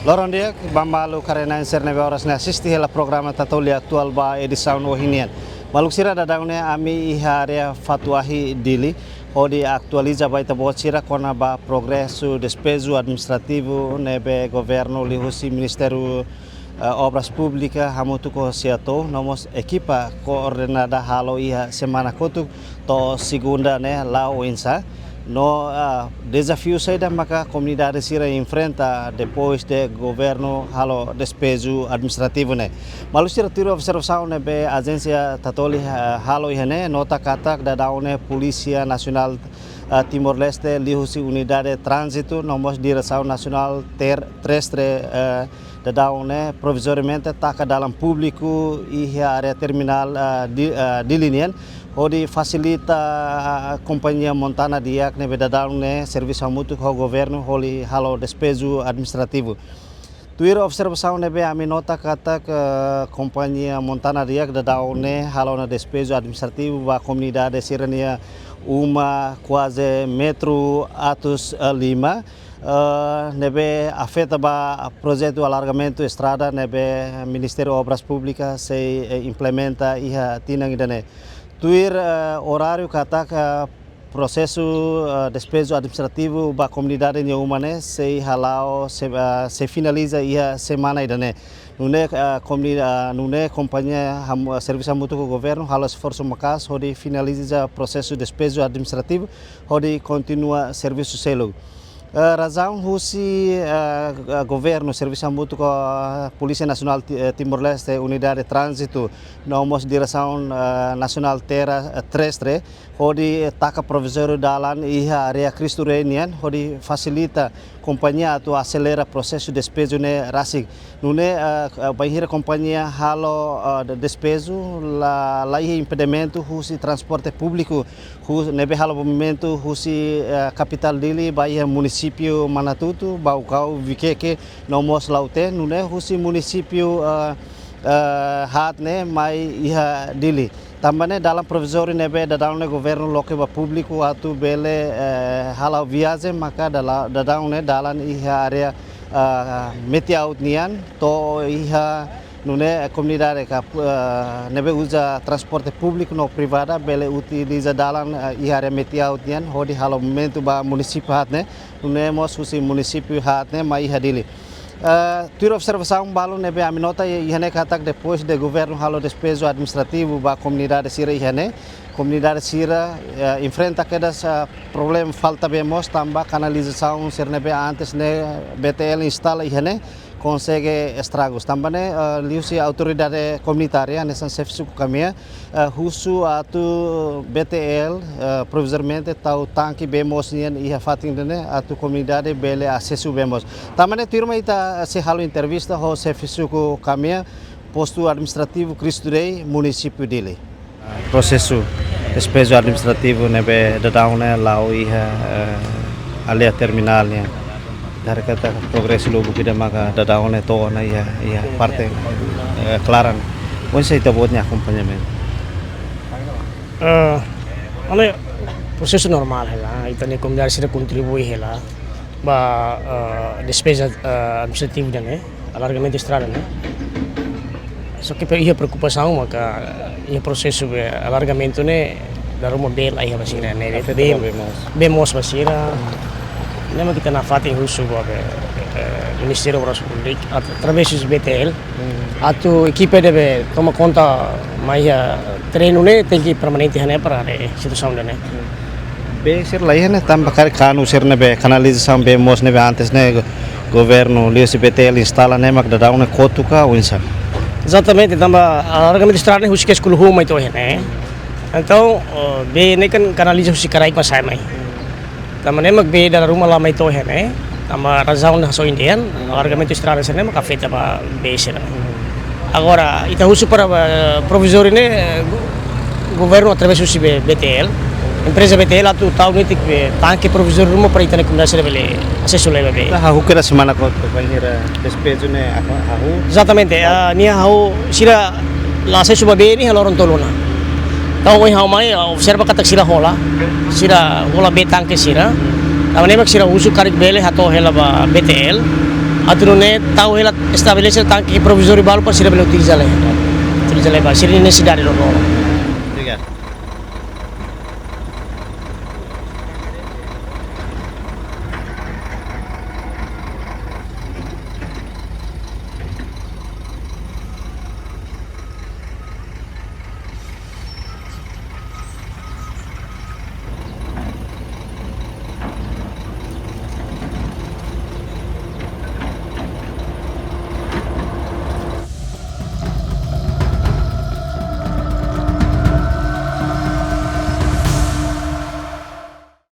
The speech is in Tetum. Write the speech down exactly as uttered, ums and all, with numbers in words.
Loron di'ak ba maluk karenan sira ne'ebé oras ne'e asiste hela programa Tatoli Atuál ba edisaun ohin nian. Maluk sira, daudaun ne'e ami iha área Fatuahi, Dili, hodi atualiza ba ita-boot sira kona-ba progresu despeju administrativu ne'ebé governu liuhusi Ministériu, eh, Obras Públikas hamutuk ho SEATOU, no mós ekipa koordenada halo iha semana kotuk to'o segunda ne'e la'o oinsá. No, ah, dezafiu saida maka komunidade sira enfrenta depois de governu halo despeju administrativu ne'e. Maluk sira, tuir observasaun ne'ebé ajénsia Tatoli, ah, halo iha ne'e, nota katak daudaun ne'e Polísia Nasionál, ah, Timor-Leste liuhusi Unidade Tránzitu no mós Diresaun Nasionál Ter-, Terrestre, eh, daudaun ne'e provizoriamente taka dalan públiku iha área terminál, ah, Di-, ah, Dili nian, hodi fasilita, ah, kompañia Montana Diak ne'ebé daudaun ne'e servisu hamutuk ho governu hodi halo despeju administrativu. Tuir observasaun ne'ebé ami nota katak, eh, kompañia Montana Diak daudaun ne'e halo ona despeju administrativu ba komunidade sira-nia uma kuaze metru atus lima, eh, ne'ebé afeta ba projetu alargamentu estrada ne'ebé Ministériu Obras Públikas sei, eh, implementa iha tinan ida-ne'e. Tuir, eh, oráriu katak, eh, prosesu, eh, despeju administrativu ba komunidade nia uma ne'e sei hala'o, sei, eh, sei finaliza iha semana ida-ne'e. Nune'e, eh, komuni-, eh, nune'e kompañia ham-, eh, servisu hamutuk ho governu halo esforsu maka'as hodi finaliza prosesu despeju administrativu hodi kontinua servisu seluk. Eh, razaun husi, eh, eh, governu servisu hamutuk ho, eh, Polísia Nasionál Ti-, eh, Timor-Leste, Unidade Tránzitu, no mós Diresaun, eh, Nasionál Terra, eh, Terrestre, hodi taka provizóriu dalan iha área Cristo Rei nian, hodi fasilita kompañia atu aselera prosesu despeju ne'e rasik. Nune'e, eh, eh, bainhira kompañia halo, eh, de-, despeju, la, laiha impedimentu husi transporte públiku, hus-, ne'ebé halo movimentu husi, eh, kapitál Dili ba iha munisípiu Manatuto, Baucau, Viqueque, no mós Lautém, nune'e husi munisípiu, eh, eh, haat ne'e mai iha Dili. Tanba ne'e dalan provizóriu ne'ebé daudaun ne'e governu loke ba públiku atu bele, eh, hala'o viajen maka dala-, daudaun ne'e dalan iha área, eh, Metiaut nian to'o iha nune'e komunidade ka, eh, ne'ebé uza transporte públiku no privada bele utiliza dalan, eh, iha área Metiaut nian hodi halo movimentu ba munisípiu haat ne'e, nune'e mós husi munisípiu haat ne'e mai iha Dili. Eh, tuir observasaun balu ne'ebé ami nota iha ne'e katak depois de governu halo despeju administrativu ba komunidade sira iha ne'e, komunidade sira, eh, enfrenta kedas, eh, problema falta bee moos tanba kanalizasaun sira ne'ebé antes ne'e B T L instala iha ne'e konsege estragus. Tanba ne'e, eh, liuhusi autoridade komunitária, hanesan xefe suku Kamea, eh, husu atu B T L, eh, provizoriamente tau tanke bee moos nian iha fatin ida-ne'e atu komunidade bele asesu bee moos. Tanba ne'e tuirmai ita sei halo entrevista ho xefe suku Kamea, postu administrativu Cristo Rei, munisípiu Dili. Prosesu despeju administrativu ne'ebé daudaun ne'e la'o iha, eh, área terminál nian. Dari kata progresu lubuk ida maka daudaun ne'e to'o ona iha, iha parte, eh, klaran. Oinsá ita-boot nia akompañamentu? Eh, anu, prosesu normál hela, ita-nia komunidade sira kontribui hela ba, eh, despeju, eh, administrativu ne'e, alargamentu estrada ne'e. Só ke iha preokupasaun maka iha prosesu be alargamentu ne'e dala ruma bee la iha ba sira ne'e, afeta bee, ba bee moos, bee moos ba sira. Ne'e mak ita nafatin husu ba be, eh, Ministériu Obras Públikas at-, através B T L. Hmm. Atu ekipa ne'ebé toma konta mai iha terrenu ne'e tenke permanente iha ne'e para haree situasaun ida-ne'e. Hmm. Bee sira la iha ne'e tanba karik kanu sira ne'ebé kanalizasaun bee moos ne'ebé antes ne'e go-, governu liuhusi B T L instala ne'e mak daudaun ne'e kotu ka oinsá? Ezatamente, tanba alargamentu estrada ne'e husi Quesculuhu mai to'o iha ne'e. Entaun, eh, bee ne'e kan kanaliza husi Karaik mak sa'e mai. Tanba ne'e mak bee dala ruma la mai to'o iha ne'e. Tanba razaun hasoru ida-ne'e, alargamentu estrada sira ne'e mak afeta ba bee sira. Agora, ita husu para, eh, provizóriu ne'e, eh, go-, governu através husi B-, B T L, empreza B T L atu tau netik be tanke provizóriu ruma para ita-nia komunidade sira bele asesu lai ba bee. Ita hahú kedas semana kotuk bainhira despeju ne'e apa hahú? Ezatamente, ah, nia hahú sira la asesu ba bee ne'e iha loron tolu ona. Entaun ohin ha'u mai, ah, observa katak sira hola, sira hola bee tanke sira. Tanba ne'e mak sira husu karik bele hato'o hela ba B T L. Atu nune'e tau hela, estabelese tanke provizóriu balu para sira bele utiliza lai. Utiliza lai ba sira-nia nesesidade loroloron.